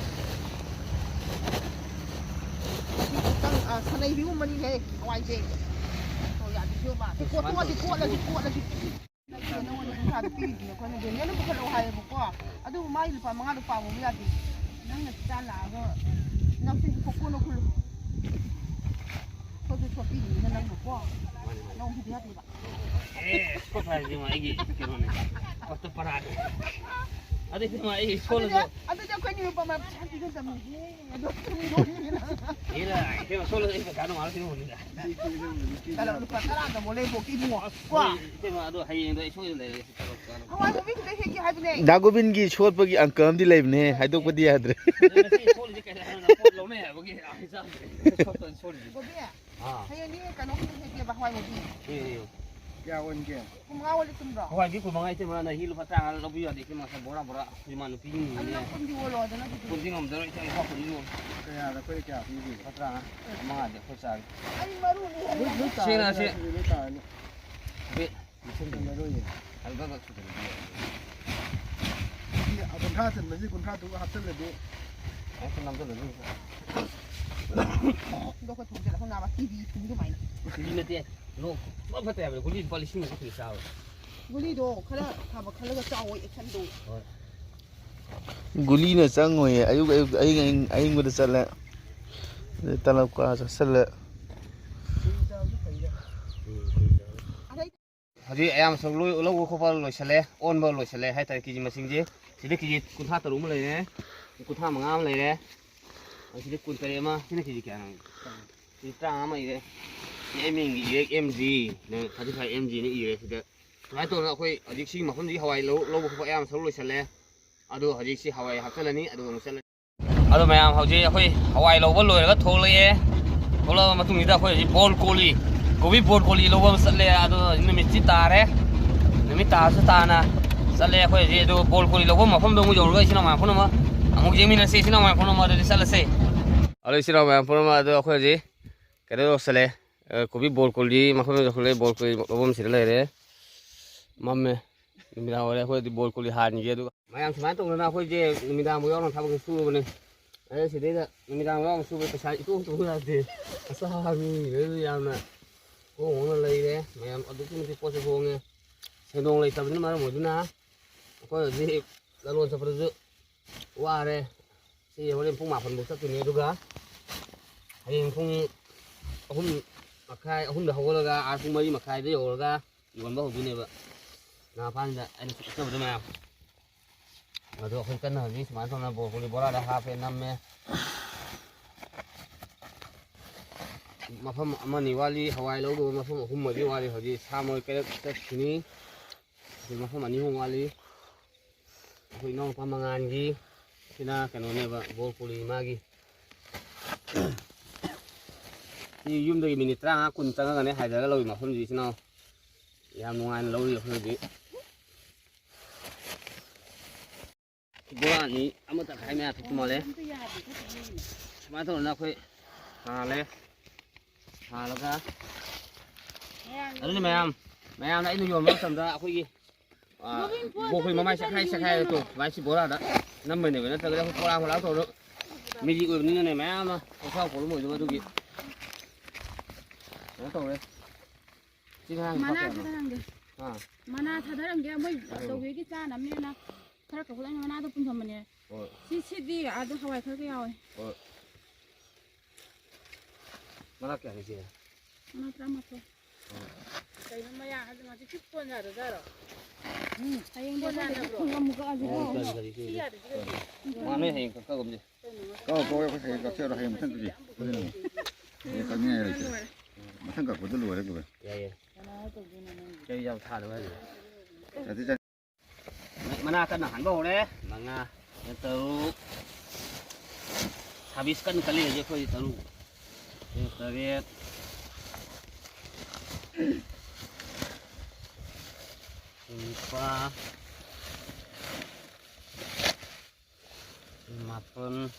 ꯃꯁꯤ ꯈꯤꯇꯪ, ꯑ, ꯁꯅꯩꯕꯤ ꯎꯃꯅꯤꯍꯦ, ꯍꯋꯥꯏꯁꯦ꯫ ꯑꯣ, ꯌꯥꯗꯦ, ꯌꯣꯝꯃ꯫ ꯀꯣꯠꯊꯣꯛꯑꯁꯤ, ꯀꯣꯠꯂꯁꯤ, ꯀꯣꯠꯂꯁꯤ꯫ ꯅꯠꯇꯦ, ꯅꯉꯣꯟꯗ ꯀꯨꯟꯊ꯭ꯔꯥꯗꯣ ꯄꯤꯔꯤꯗꯨꯅꯦ ꯑꯩꯈꯣꯏꯅ, ꯗꯦꯅꯤꯌꯦꯜꯅ ꯄꯨꯈꯠꯂꯛꯑꯣ ꯍꯥꯏꯌꯦꯕꯀꯣ꯫ ꯑꯗꯨꯕꯨ ꯃꯥꯒꯤ ꯂꯨꯄꯥ ꯃꯉꯥꯗꯣ ꯄꯥꯝꯃꯨꯕ ꯌꯥꯗꯦ꯫ ꯅꯪꯅ ꯆꯥ ꯂꯥꯛꯑꯒ ꯅꯪꯁꯦ ꯀꯣꯛ ꯀꯣꯟꯅ ꯈꯨꯜꯂꯨ꯫ ꯁꯣꯠꯁꯨ ꯁꯣꯠꯄꯤꯔꯤꯅꯤꯅ ꯅꯪꯅꯀꯣ꯫ ꯃꯥꯅꯤ, ꯃꯥꯅꯤ꯫ ꯅꯪ ꯍꯨꯗꯤ ꯍꯥꯞꯄꯤꯕ꯫ ꯑꯦ, ꯁꯣꯠꯄ ꯍꯥꯏꯁꯤꯃ ꯑꯩꯒꯤ ꯀꯩꯅꯣꯅꯦ꯫ ꯄꯠꯇ ꯄꯔꯥꯅꯦ꯫ ꯑꯗꯩ ꯏꯇꯩꯃ ꯑꯩ ꯁꯣꯠꯂꯁꯨ ꯑꯗꯨꯗꯤ, ꯑꯗꯨꯗꯤ ꯑꯩꯈꯣꯏ ꯅꯤꯔꯨꯄꯃ ꯄꯩꯁꯥ ꯄꯤꯒꯗꯕꯅꯤꯍꯦ꯫ ꯑꯗꯣ ꯇꯨꯝꯗꯣꯏꯅꯤꯅ꯫ ꯏꯔꯥ, ꯏꯇꯩꯃ ꯁꯣꯠꯂꯁꯨ ꯑꯩ ꯄꯩꯁꯥ ꯅꯣꯡꯉꯥꯜꯂ ꯄꯤꯔꯝꯃꯅꯤꯗ꯫ ꯆꯠꯂꯣ, ꯂꯨꯄꯥ ꯇꯔꯥꯗ ꯑꯃꯨꯛ ꯂꯩꯕꯣꯛꯀꯤ ꯏꯕꯨꯡꯉꯣ꯫ ꯀꯣ? ꯍꯣꯏ, ꯏꯇꯩꯃ, ꯑꯗꯣ ꯍꯌꯦꯡꯗꯣ ꯑꯩ ꯁꯣꯏꯗꯅ ꯂꯩꯔꯒꯦ꯫ ꯍꯋꯥꯏ ꯃꯨꯕꯤ ꯈꯤꯇꯪ ꯍꯦꯛꯀꯦ ꯍꯥꯏꯕꯅꯦ꯫ ꯗꯥ ꯒꯣꯕꯤꯟꯒꯤ ꯁꯣꯠꯄꯒꯤ ꯑꯪꯀ ꯑꯃꯗꯤ ꯂꯩꯕꯅꯦ, ꯍꯥꯏꯗꯣꯛꯄꯗꯤ ꯌꯥꯗ꯭ꯔꯦ꯫ ꯑꯗꯨ ꯉꯁꯤ ꯁꯣꯠꯂꯤꯁꯦ ꯀꯩꯅꯣ ꯍꯥꯏꯔꯀꯥꯟꯗ ꯄꯣꯠ ꯂꯧꯅꯩ ꯍꯥꯏꯕꯒꯤ ꯑꯩ ꯆꯥꯗ꯭ꯔꯦ꯫ ꯁꯣꯠꯄꯅꯤ ꯁꯣꯠꯂꯤꯁꯦ꯫ ꯕꯣꯕꯤ, ꯑꯥ꯫ ꯍꯌꯦꯡꯗꯤ ꯀꯩꯅꯣ ꯈꯤꯇꯪ ꯍꯦꯛꯀꯦꯕ, ꯍꯋꯥꯏ ꯃꯨꯕꯤ꯫ ꯑꯦ, ꯑꯦ꯫ ꯀꯌꯥ ꯑꯣꯟꯒꯦ? ꯀꯨꯟꯃꯉꯥ ꯑꯣꯜꯂꯤ ꯆꯨꯝꯕ꯭ꯔꯣ? ꯍꯋꯥꯏꯗꯤ ꯀꯨꯟꯃꯉꯥ ꯏꯇꯩꯃ, ꯅꯍꯤ ꯂꯨꯄꯥ ꯇꯔꯥꯃꯉꯥ ꯂꯧꯕꯤꯌꯨ ꯌꯥꯗꯦ ꯏꯇꯩꯃ, ꯉꯁꯥꯏ ꯕꯣꯔꯥ ꯕꯣꯔꯥ ꯏꯃꯥ ꯅꯨꯄꯤꯒꯤ ꯑꯗꯨ ꯅꯪ ꯀꯨꯟꯗꯤ ꯑꯣꯜꯂꯣ, ꯑꯗꯨ ꯅꯪ ꯀꯨꯟꯗꯤ ꯉꯝꯗꯔꯣꯏ ꯏꯇꯩꯃ, ꯂꯨꯄꯥ ꯀꯨꯟꯗꯤ ꯂꯣꯏꯔꯦ꯫ ꯀꯌꯥꯗ ꯑꯩꯈꯣꯏꯗ ꯀꯌꯥ ꯄꯤꯔꯤꯕ? ꯂꯨꯄꯥ ꯇꯔꯥꯃꯉꯥ꯫ ꯃꯉꯥꯗꯤ ꯑꯩꯈꯣꯏ ꯆꯥꯒꯦ꯫ ꯑꯩ ꯃꯔꯨꯅꯤ ꯍꯥꯏꯕ꯫ ꯂꯣꯏ, ꯂꯣꯏ ꯇꯥꯔꯅꯤ, ꯁꯦꯡꯅ ꯁꯦ꯫ ꯂꯣꯏ ꯇꯥꯔꯅꯤ꯫ ꯕꯦ, ꯃꯔꯣꯏ ꯌꯦꯡ꯫ ꯍꯜꯀꯛ ꯆꯨꯗꯅ ꯄꯤꯔꯛꯑꯣ꯫ ꯁꯤ ꯀꯨꯟꯊ꯭ꯔꯥ ꯆꯟꯕꯁꯤ ꯀꯨꯟꯊ꯭ꯔꯥ ꯇꯨꯛ ꯍꯥꯞꯆꯜꯂꯗꯤ꯫ ꯑꯩ ꯁꯨꯝ ꯅꯝꯖꯜꯂꯁꯤ꯫ ꯂꯣꯛꯀ ꯊꯨꯡꯖꯜꯂꯛꯄ ꯅꯥꯕ ꯀꯤꯕꯤ ꯊꯨꯡ ꯑꯗꯨꯃꯥꯏꯅ꯫ ꯀꯤꯕꯤ ꯅꯠꯇꯦ꯫ ꯂꯣꯛ ꯁꯨꯡꯐ ꯐꯠꯇꯦ ꯍꯥꯏꯕꯅꯤ꯫ ꯒꯨꯂꯤ ꯂꯨꯄꯥ ꯂꯤꯁꯤꯡ ꯑꯃ ꯆꯠꯈ꯭ꯔꯦ ꯆꯥꯕ꯫ ꯒꯨꯂꯤꯗꯣ ꯈꯔ ꯐꯕ ꯈꯜꯂꯒ ꯆꯥꯎꯋꯣ, ꯑꯦꯛꯁꯟꯗꯣ꯫ ꯍꯣꯏ꯫ ꯒꯨꯂꯤꯅ ꯆꯪꯉꯣꯏꯌꯦ꯫ ꯑꯌꯨꯛ, ꯑꯌꯨꯛ, ꯑꯌꯤꯡ, ꯑꯌꯤꯡ, ꯑꯌꯤꯡꯕꯗ ꯆꯠꯂꯦ꯫ ꯑꯗꯩ ꯇꯂꯞ ꯀꯥ ꯆꯥꯁꯜꯂꯦ꯫ ꯍꯧꯖꯤꯛ ꯑꯌꯥꯝꯕ ꯁꯔꯨꯛ ꯂꯣꯏ, ꯂꯧꯕ ꯈꯣꯠꯄ ꯂꯣꯏꯁꯜꯂꯦ, ꯑꯣꯟꯕ ꯂꯣꯏꯁꯜꯂꯦ ꯍꯥꯏꯇꯥꯔꯦ꯫ ꯀꯦ ꯖꯤ ꯃꯁꯤꯡꯁꯦ ꯁꯤꯗ ꯀꯦ ꯖꯤ ꯀꯨꯟꯊ꯭ꯔꯥ ꯇꯔꯨꯛ ꯑꯃ ꯂꯩꯔꯦ, ꯀꯨꯟꯊ꯭ꯔꯥ ꯃꯉꯥ ꯑꯃ ꯂꯩꯔꯦ, ꯑꯁꯤꯗ ꯀꯨꯟ ꯇꯔꯦꯠ ꯑꯃ, ꯁꯤꯅ ꯀꯦ ꯖꯤ ꯀꯌꯥꯅꯣ? ꯁꯤ ꯇꯔꯥꯃꯉꯥ ꯑꯃ ꯏꯔꯦ꯫ ꯁꯤ ꯑꯦꯝ ꯑꯦꯟꯒꯤ ꯏꯔꯦ, ꯑꯦꯝ ꯖꯤ ꯅ ꯊꯥꯔꯇꯤ ꯐꯥꯏꯚ ꯑꯦꯝ ꯖꯤ ꯅ ꯏꯔꯦ ꯁꯤꯗ꯫ ꯁꯨꯃꯥꯏꯅ ꯇꯧꯗꯅ ꯑꯩꯈꯣꯏ ꯍꯧꯖꯤꯛ ꯁꯤꯒꯤ ꯃꯐꯝꯁꯤꯒꯤ ꯍꯋꯥꯏ ꯂꯧ-, ꯂꯧꯕ ꯈꯣꯠꯄ ꯑꯌꯥꯝꯕ ꯁꯔꯨꯛ ꯂꯣꯏꯁꯜꯂꯦ꯫ ꯑꯗꯣ ꯍꯧꯖꯤꯛꯁꯤ ꯍꯋꯥꯏ ꯍꯥꯞꯆꯜꯂꯅꯤ, ꯑꯗꯨꯒ ꯑꯃꯨꯛ ꯆꯠꯂꯅꯤ꯫ ꯑꯗꯣ ꯃꯌꯥꯝ ꯍꯧꯖꯤꯛ ꯑꯩꯈꯣꯏ ꯍꯋꯥꯏ ꯂꯧꯕ ꯂꯣꯏꯔꯒ ꯊꯣꯛꯂꯛꯑꯦ꯫ ꯊꯣꯛꯂꯛꯑꯕ ꯃꯇꯨꯡꯁꯤꯗ ꯑꯩꯈꯣꯏ ꯍꯧꯖꯤꯛ ꯕꯣꯜ ꯀꯣꯂꯤ, ꯀꯣꯕꯤ ꯕꯣꯜ ꯀꯣꯂꯤ ꯂꯧꯕ ꯑꯃ ꯆꯠꯂꯦ꯫ ꯑꯗꯣ ꯅꯨꯃꯤꯠꯁꯤ ꯇꯥꯔꯦ, ꯅꯨꯃꯤꯠ ꯇꯥꯔꯁꯨ ꯇꯥꯅ ꯆꯠꯂꯦ ꯑꯩꯈꯣꯏ ꯍꯧꯖꯤꯛ꯫ ꯑꯗꯣ ꯕꯣꯜ ꯀꯣꯂꯤ ꯂꯧꯕ ꯃꯐꯝꯗꯣ ꯑꯃꯨꯛ ꯌꯧꯔꯒ ꯏꯆꯤꯟ ꯏꯅꯥꯎ ꯃꯌꯥꯝ ꯄꯨꯝꯅꯃꯛ ꯑꯃꯨꯛ ꯌꯦꯡꯃꯤꯟꯅꯁꯤ, ꯏꯆꯤꯟ ꯏꯅꯥꯎ ꯃꯌꯥꯝ ꯄꯨꯝꯅꯃꯛ꯫ ꯑꯗꯨꯗꯤ ꯆꯠꯂꯁꯦ꯫ ꯑꯗꯣ ꯏꯆꯤꯟ ꯏꯅꯥꯎ ꯃꯌꯥꯝ ꯄꯨꯝꯅꯃꯛ, ꯑꯗꯣ ꯑꯩꯈꯣꯏ ꯍꯧꯖꯤꯛ ꯀꯩꯅꯣ ꯌꯧꯁꯜꯂꯦ, ꯑ, ꯀꯣꯕꯤ ꯕꯣꯜ ꯀꯣꯂꯤ ꯃꯐꯝ ꯌꯧꯁꯜꯂꯦ꯫ ꯕꯣꯜ ꯀꯣꯂꯤ ꯂꯧꯐꯝ ꯁꯤꯗ ꯂꯩꯔꯦ꯫ ꯃꯝꯃꯦ, ꯅꯨꯃꯤꯗꯥꯡ ꯑꯣꯏꯔꯦ꯫ ꯑꯩꯈꯣꯏꯗꯤ ꯕꯣꯜ ꯀꯣꯂꯤ ꯍꯥꯟꯈꯤꯒꯦ꯫ ꯑꯗꯨꯒ ꯃꯌꯥꯝ ꯁꯨꯃꯥꯏꯅ ꯇꯧꯗꯅ ꯑꯩꯈꯣꯏꯁꯦ ꯅꯨꯃꯤꯗꯥꯡꯕꯨ ꯌꯥꯎꯅ ꯊꯕꯛꯁꯦ ꯁꯨꯔꯕꯅꯦ꯫ ꯑꯗꯩ ꯁꯤꯗꯩꯗ ꯅꯨꯃꯤꯗꯥꯡ ꯌꯥꯎꯅ ꯁꯨꯕ ꯄꯩꯁꯥ ꯏꯇꯣꯡ ꯇꯣꯡ ꯌꯥꯗꯦ꯫ ꯑꯆꯥ ꯃꯤ ꯂꯣꯏꯅ ꯌꯥꯝꯅ ꯍꯣꯡ ꯍꯣꯡꯅ ꯂꯩꯔꯦ꯫ ꯃꯌꯥꯝ ꯑꯗꯨꯛꯀꯤ ꯃꯇꯤꯛ ꯄꯣꯠꯁꯨ ꯍꯣꯡꯉꯦ꯫ ꯁꯦꯟꯗꯣꯡ ꯂꯩꯇꯕꯅꯤꯅ ꯃꯔꯝ ꯑꯣꯏꯗꯨꯅ ꯑꯩꯈꯣꯏ ꯍꯧꯖꯤꯛ ꯂꯂꯣꯟ ꯆꯠꯄꯗꯁꯨ ꯋꯥꯔꯦ꯫ ꯁꯤ ꯍꯣꯔꯦꯟ ꯄꯨꯡ ꯃꯥꯄꯟ ꯐꯥꯎ ꯆꯠꯇꯣꯏꯅꯦ, ꯑꯗꯨꯒ ꯍꯌꯦꯡ ꯄꯨꯡ ꯑꯍꯨꯝ ꯃꯈꯥꯏ, ꯑꯍꯨꯝꯗ ꯍꯧꯒꯠꯂꯒ ꯑꯥ ꯄꯨꯡ ꯃꯔꯤ ꯃꯈꯥꯏꯗ ꯌꯧꯔꯒ ꯌꯣꯟꯕ ꯍꯧꯗꯣꯏꯅꯦꯕ꯫ ꯉꯥ ꯐꯥꯅꯤꯗ ꯑꯩꯅ ꯆꯠꯆꯕꯗꯣ ꯃꯌꯥꯝ꯫ ꯑꯗꯣ ꯑꯩꯈꯣꯏ ꯀꯟꯅ ꯍꯧꯖꯤꯛ ꯁꯨꯃꯥꯏꯅ ꯇꯧꯅ ꯕꯣꯔ ꯀꯣꯂꯤ ꯕꯣꯔꯥꯗ ꯍꯥꯞꯄꯦ, ꯅꯝꯃꯦ꯫ ꯃꯐꯝ ꯑꯃꯅꯤ ꯋꯥꯠꯂꯤ, ꯍꯋꯥꯏ ꯂꯧꯗꯧꯕ ꯃꯐꯝ ꯑꯍꯨꯝ ꯃꯔꯤ ꯋꯥꯠꯂꯤ꯫ ꯍꯧꯖꯤꯛ ꯁꯥ ꯃꯔꯣꯏ ꯀꯩꯔꯛ ꯆꯠꯈꯤꯅꯤ꯫ ꯑꯗꯩ ꯃꯐꯝ ꯑꯅꯤ ꯑꯍꯨꯝ ꯋꯥꯠꯂꯤ꯫ ꯑꯩꯈꯣꯏ ꯏꯅꯥꯎꯅꯨꯄꯥ ꯃꯉꯥꯜꯒꯤ ꯁꯤꯅ ꯀꯩꯅꯣꯅꯦꯕ, ꯕꯣꯔ ꯀꯣꯂꯤ ꯃꯥꯒꯤ꯫ ꯁꯤ ꯌꯨꯝꯗꯒꯤ ꯃꯤꯅꯤꯠ ꯇꯔꯥꯃꯉꯥ ꯀꯨꯟ ꯆꯪꯉꯒꯅꯦ ꯍꯥꯏꯊꯔꯒ ꯂꯧꯔꯤ ꯃꯐꯝꯁꯤ, ꯏꯆꯤꯟ ꯏꯅꯥꯎ꯫ ꯌꯥꯝ ꯅꯨꯡꯉꯥꯏꯅ ꯂꯧꯔꯤ ꯑꯩꯈꯣꯏ ꯍꯧꯖꯤꯛ꯫ ꯕꯣꯔꯥ ꯑꯅꯤ ꯑꯃ ꯇꯪꯈꯥꯏ ꯃꯌꯥ ꯊꯣꯛꯄ ꯃꯥꯜꯂꯦ꯫ ꯁꯨꯃꯥꯏꯅ ꯇꯧꯗꯅ ꯑꯩꯈꯣꯏ ꯍꯥꯜꯂꯦ꯫ ꯍꯥꯜꯂꯒ ꯑꯗꯨꯅꯤ ꯃꯌꯥꯝ, ꯃꯌꯥꯝꯅ ꯑꯩꯅ ꯌꯣꯟꯕ ꯃꯇꯝꯗ ꯑꯩꯈꯣꯏꯒꯤ, ꯑ, ꯕꯣꯔ ꯀꯣꯂꯤ ꯃꯃꯥꯏ ꯆꯦꯈꯥꯏ ꯆꯦꯈꯥꯏ ꯇꯣ, ꯁꯨꯃꯥꯏꯅ ꯁꯤ ꯕꯣꯔꯥꯗ ꯅꯝꯕꯅꯦꯕ, ꯅꯠꯇ꯭ꯔꯒꯗꯤ ꯑꯩꯈꯣꯏ ꯕꯣꯔꯥ ꯕꯣꯔꯥ ꯇꯧꯔ ꯃꯦꯖꯤꯛ ꯑꯣꯏꯕꯅꯤꯅꯅꯦ, ꯃꯌꯥꯝ ꯑꯃ ꯄꯣꯠꯊꯥꯎ ꯄꯣꯠꯂꯨꯝ ꯑꯣꯏꯗꯕ ꯑꯗꯨꯒꯤ ꯀꯩꯅꯣ ꯇꯧꯔꯦ꯫ ꯁꯤ ꯉꯔꯥꯡ ꯃꯅꯥ ꯂꯨꯄꯥ ꯀꯌꯥꯅꯣ? ꯊꯥꯗꯔꯝꯒꯦ꯫ ꯑꯥ꯫ ꯃꯅꯥ ꯊꯥꯗꯔꯝꯒꯦ, ꯃꯣꯏ ꯎꯝ꯫ ꯆꯧꯒꯦꯒꯤ ꯆꯥꯅꯕꯅꯦꯅ ꯈꯔ ꯀꯛꯊꯠꯂꯒ ꯃꯅꯥꯗꯣ ꯄꯨꯟꯊꯝꯕꯅꯦ꯫ ꯍꯣꯏ꯫ ꯁꯤ, ꯁꯤꯗꯤ ꯑꯥꯗ ꯍꯋꯥꯏ ꯈꯔ ꯈꯔ ꯌꯥꯎꯋꯦ꯫ ꯍꯣꯏ꯫ ꯃꯅꯥ ꯀꯌꯥꯅꯣ ꯏꯆꯦ? ꯃꯅꯥ ꯇꯔꯥꯃꯥꯊꯣꯏ꯫ ꯍꯣꯏ꯫ ꯀꯩꯅꯣ ꯃꯌꯥ ꯍꯥꯏꯗꯣ ꯉꯁꯤ ꯀꯤꯞ ꯀꯣꯟ ꯌꯥꯗꯖꯥꯔꯣ? ꯎꯝ꯫ ꯍꯌꯦꯡꯗꯤ ꯑꯩꯈꯣꯏꯗꯗꯤ ꯐꯨꯜ ꯑꯃꯨꯛ ꯀꯛꯑꯁꯤꯀꯣ꯫ ꯑꯣ, ꯀꯔꯤ, ꯀꯔꯤ, ꯀꯔꯤ? ꯁꯤ ꯌꯥꯗ꯭ꯔꯗꯤ ꯀꯩꯅꯣ? ꯃꯥ ꯅꯣꯏ ꯍꯌꯦꯡ ꯀꯛ-, ꯀꯛꯑꯒꯨꯝꯁꯦ꯫ ꯀꯛꯑꯣ, ꯀꯛꯑꯣ, ꯑꯩꯈꯣꯏ ꯍꯌꯦꯡ ꯀꯛꯆꯔꯣ, ꯍꯌꯦꯡ ꯃꯊꯪ ꯀꯛꯁꯤ꯫ ꯑꯗꯨꯅ ꯍꯌꯦꯡ ꯀꯛꯅꯤꯡꯉꯥꯏ ꯂꯩꯇꯦ꯫ ꯃꯊꯪ ꯀꯛꯄꯗ ꯂꯣꯏꯔꯦ, ꯂꯣꯏꯔꯦ꯫ ꯌꯥꯏꯌꯦ꯫ ꯀꯩ ꯌꯥꯝ ꯊꯥꯗꯕ ꯍꯥꯏꯁꯦ? ꯆꯥꯗꯤ ꯆꯥ- ꯃꯅꯥ ꯀꯟꯅ ꯍꯥꯟꯕ ꯍꯧꯔꯦ꯫ ꯃꯉꯥ, ꯇꯔꯨꯛ꯫ ꯁꯥꯕꯤꯁ ꯀꯟꯅ ꯀꯜꯂꯤ ꯍꯧꯖꯤꯛ ꯑꯩꯈꯣꯏ ꯇꯔꯨꯛ꯫ ꯇꯔꯦꯠ꯫ ꯅꯤꯄꯥꯜ꯫ ꯃꯥꯄꯜ,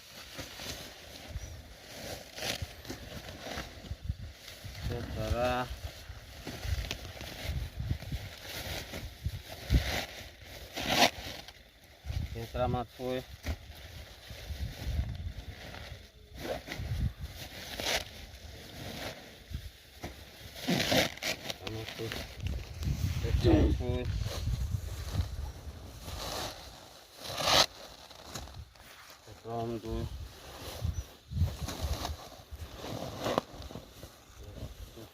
ꯇꯔꯥ, ꯇꯔꯥꯃꯥꯊꯣꯏ, ꯇꯔꯥꯃꯥꯊꯣꯏ, ꯇꯔꯥꯃꯥꯊꯣꯏ, ꯔꯥꯎꯟꯗꯨ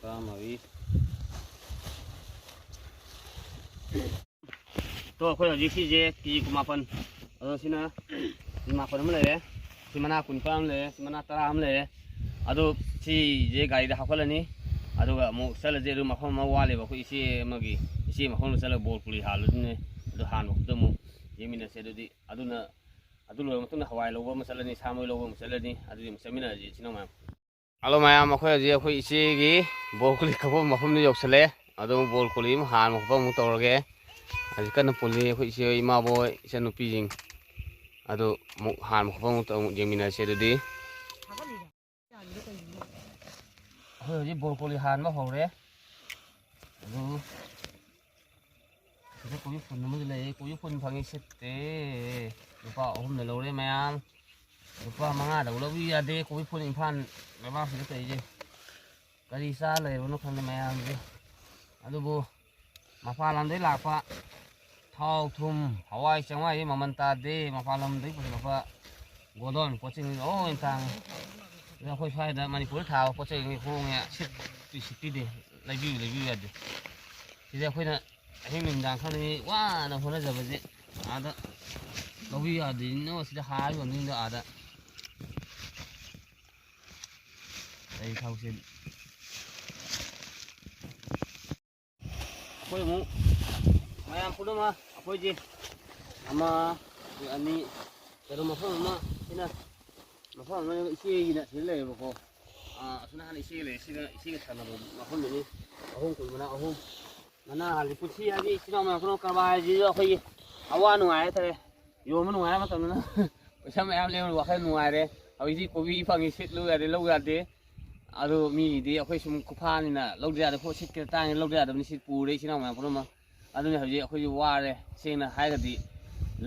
ꯇꯔꯥꯃꯔꯤ꯫ ꯇꯣ, ꯑꯩꯈꯣꯏ ꯍꯧꯖꯤꯛ ꯁꯤꯁꯦ ꯀꯦ ꯖꯤ ꯀꯨꯟꯃꯥꯄꯟ, ꯑꯗꯣ ꯁꯤꯅ ꯀꯨꯟꯃꯥꯄꯟ ꯑꯃ ꯂꯩꯔꯦ, ꯁꯤ ꯃꯅꯥ ꯀꯨꯟꯅꯤꯄꯥꯟ ꯑꯃ ꯂꯩꯔꯦ, ꯁꯤ ꯃꯅꯥ ꯇꯔꯥ ꯑꯃ ꯂꯩꯔꯦ꯫ ꯑꯗꯣ ꯁꯤꯁꯦ ꯒꯥꯔꯤꯗ ꯍꯥꯞꯀꯠꯂꯅꯤ, ꯑꯗꯨꯒ ꯑꯃꯨꯛ ꯆꯠꯂꯁꯦ꯫ ꯑꯗꯨ ꯃꯐꯝ ꯑꯃ ꯋꯥꯠꯂꯦꯕ, ꯑꯩꯈꯣꯏ ꯏꯆꯦ ꯑꯃꯒꯤ, ꯏꯆꯦ ꯃꯐꯝꯗ ꯆꯠꯂꯒ ꯕꯣꯔ ꯀꯣꯂꯤ ꯍꯥꯜꯂꯨꯗꯣꯏꯅꯦ꯫ ꯑꯗꯨ ꯍꯥꯟꯕ ꯈꯣꯠꯄꯗ ꯑꯃꯨꯛ ꯌꯦꯡꯃꯤꯟꯅꯁꯦ꯫ ꯑꯗꯨꯗꯤ ꯑꯗꯨꯅ, ꯑꯗꯨ ꯂꯣꯏꯔ ꯃꯇꯨꯡꯗ ꯍꯋꯥꯏ ꯂꯧꯕ ꯑꯃ ꯆꯠꯂꯅꯤ, ꯁꯥ ꯃꯔꯣꯏ ꯂꯧꯕ ꯑꯃ ꯆꯠꯂꯅꯤ꯫ ꯑꯗꯨꯗꯤ ꯑꯃꯨꯛ ꯆꯠꯃꯤꯟꯅꯔꯁꯤ ꯏꯆꯤꯟ ꯏꯅꯥꯎ ꯃꯌꯥꯝ꯫ ꯍꯜꯂꯣ ꯃꯌꯥꯝ, ꯑꯩꯈꯣꯏ ꯍꯧꯖꯤꯛ ꯑꯩꯈꯣꯏ ꯏꯆꯦꯒꯤ ꯕꯣꯔ ꯀꯣꯂꯤ ꯀꯛꯐꯝ ꯃꯐꯝꯗ ꯌꯧꯁꯜꯂꯦ꯫ ꯑꯗꯣ ꯕꯣꯔ ꯀꯣꯂꯤ ꯑꯃ ꯍꯥꯟꯕ ꯈꯣꯠꯄ ꯑꯃꯨꯛ ꯇꯧꯔꯒꯦ꯫ ꯍꯧꯖꯤꯛ ꯀꯟꯅ ꯄꯨꯜꯂꯤ ꯑꯩꯈꯣꯏ ꯏꯆꯦ, ꯏꯃꯥꯕꯣꯏ, ꯏꯆꯟꯅꯨꯄꯤꯁꯤꯡ꯫ ꯑꯗꯨ ꯑꯃꯨꯛ ꯍꯥꯟꯕ ꯈꯣꯠꯄ ꯑꯃꯨꯛ ꯇꯧ-, ꯑꯃꯨꯛ ꯌꯦꯡꯃꯤꯟꯅꯁꯦ ꯑꯗꯨꯗꯤ꯫ ꯑꯩꯈꯣꯏ ꯍꯧꯖꯤꯛ ꯕꯣꯔ ꯀꯣꯂꯤ ꯍꯥꯟꯕ ꯍꯧꯔꯦ꯫ ꯑꯗꯨ ꯁꯤꯗ ꯀꯣꯕꯤ ꯐꯨꯟ ꯑꯃꯁꯨ ꯂꯩ꯫ ꯀꯣꯕꯤ ꯐꯨꯟ ꯐꯪꯉꯤ ꯁꯤꯠꯇꯦ꯫ ꯂꯨꯄꯥ ꯑꯍꯨꯝꯗ ꯂꯧꯔꯦ ꯃꯌꯥꯝ꯫ ꯂꯨꯄꯥ ꯃꯉꯥꯗ ꯂꯧꯕꯤ ꯌꯥꯗꯦ꯫ ꯀꯣꯕꯤ ꯐꯨꯟ ꯏꯝꯐꯥꯜ ꯂꯩꯕꯥꯛꯁꯤꯗ ꯇꯧꯔꯤꯁꯦ꯫ ꯀꯔꯤ ꯆꯥ ꯂꯩꯔꯕꯅꯣ ꯈꯪꯗꯦ ꯃꯌꯥꯝꯁꯦ꯫ ꯑꯗꯨꯕꯨ ꯃꯄꯥꯟ ꯂꯝꯗꯒꯤ ꯂꯥꯛꯄ ꯊꯥꯎ, ꯊꯨꯝ, ꯍꯋꯥꯏ ꯆꯦꯡꯋꯥꯏꯗꯤ ꯃꯃꯜ ꯇꯥꯗꯦ꯫ ꯃꯄꯥꯟ ꯂꯝꯗꯒꯤ ꯄꯨꯁꯤꯜꯂꯛꯄ ꯒꯣꯗꯥꯎꯟ ꯄꯣꯠ ꯆꯩ ꯂꯣꯏ ꯇꯥꯡꯉꯤ꯫ ꯑꯗꯣ ꯑꯩꯈꯣꯏ ꯁ꯭ꯋꯥꯏꯗ ꯃꯅꯤꯄꯨꯔꯗ ꯊꯥꯕ ꯄꯣꯠ ꯆꯩ ꯍꯣꯡꯉꯦ, ꯁꯤꯠꯇꯤ ꯁꯤꯠꯄꯤꯗꯦ, ꯂꯩꯕꯤꯌꯨ ꯂꯩꯕꯤꯌꯨ ꯌꯥꯗꯦ꯫ ꯁꯤꯗ ꯑꯩꯈꯣꯏꯅ ꯑꯍꯤꯡ ꯅꯨꯃꯤꯗꯥꯡ ꯈꯪꯗꯦ ꯋꯥꯅ ꯍꯣꯠꯅꯖꯕꯁꯦ ꯑꯥꯗ ꯂꯧꯕꯤꯌꯨ ꯌꯥꯗꯦ꯫ ꯁꯤꯗ ꯍꯥꯔ ꯌꯣꯟꯅꯤꯡꯗꯣ ꯑꯥꯗ꯫ ꯑꯩ ꯊꯥꯎꯁꯦ ꯑꯩꯈꯣꯏ ꯑꯃꯨꯛ ꯃꯌꯥꯝ ꯄꯨꯝꯅꯃꯛ ꯑꯩꯈꯣꯏꯁꯦ ꯑꯃ, ꯑꯅꯤ, ꯀꯩꯅꯣ, ꯃꯐꯝ ꯑꯃ ꯁꯤꯅ, ꯃꯐꯝ ꯑꯃ ꯏꯆꯦꯒꯤꯅ ꯁꯤꯗ ꯂꯩꯌꯦꯕꯀꯣ꯫ ꯑꯥ, ꯑꯁꯣꯝ ꯅꯥꯀꯟꯗ ꯏꯆꯦꯒꯤ ꯂꯩ, ꯁꯤꯅ ꯏꯆꯦꯒ ꯊꯪꯅꯕ ꯃꯐꯝꯗꯨꯅꯤ꯫ ꯑꯍꯨꯝ ꯀꯨꯟ ꯃꯅꯥ ꯑꯍꯨꯝ꯫ ꯃꯅꯥ ꯍꯥꯏꯗꯤ ꯄꯨꯟꯁꯤ ꯍꯥꯏꯗꯤ ꯏꯆꯤꯟ ꯏꯅꯥꯎ ꯃꯌꯥꯝ ꯄꯨꯝꯅꯃꯛ ꯀꯔꯕꯥꯔ ꯍꯥꯏꯁꯤꯁꯨ ꯑꯩꯈꯣꯏꯒꯤ ꯑꯋꯥ ꯅꯨꯡꯉꯥꯏ ꯍꯥꯏꯇꯥꯔꯦ꯫ ꯌꯣꯟꯕ ꯅꯨꯡꯉꯥꯏꯕ ꯃꯇꯝꯗꯅ ꯄꯩꯁꯥ ꯃꯌꯥꯝ ꯂꯩꯕ ꯋꯥꯈꯜ ꯅꯨꯡꯉꯥꯏꯔꯦ꯫ ꯍꯧꯖꯤꯛꯇꯤ ꯀꯣꯕꯤ ꯐꯪꯉꯤ, ꯁꯤꯠꯂꯨ ꯌꯥꯗꯦ, ꯂꯧ ꯌꯥꯗꯦ꯫ ꯑꯗꯨ ꯃꯤꯒꯤꯗꯤ ꯑꯩꯈꯣꯏ ꯁꯨꯝ ꯈꯨꯐꯥꯅꯤꯅ ꯂꯧꯗ ꯌꯥꯗꯦ, ꯄꯣꯠ ꯁꯤꯠꯀꯦꯔꯥ ꯇꯥꯡꯉꯦ ꯂꯧꯗ ꯌꯥꯗꯕꯅꯤ, ꯁꯤ ꯄꯨꯔꯦ ꯏꯆꯤꯟ ꯏꯅꯥꯎ ꯃꯌꯥꯝ ꯄꯨꯝꯅꯃꯛ꯫ ꯑꯗꯨꯅ ꯍꯧꯖꯤꯛ ꯑꯩꯈꯣꯏꯁꯨ ꯋꯥꯔꯦ, ꯁꯦꯡꯅ ꯍꯥꯏꯔꯒꯗꯤ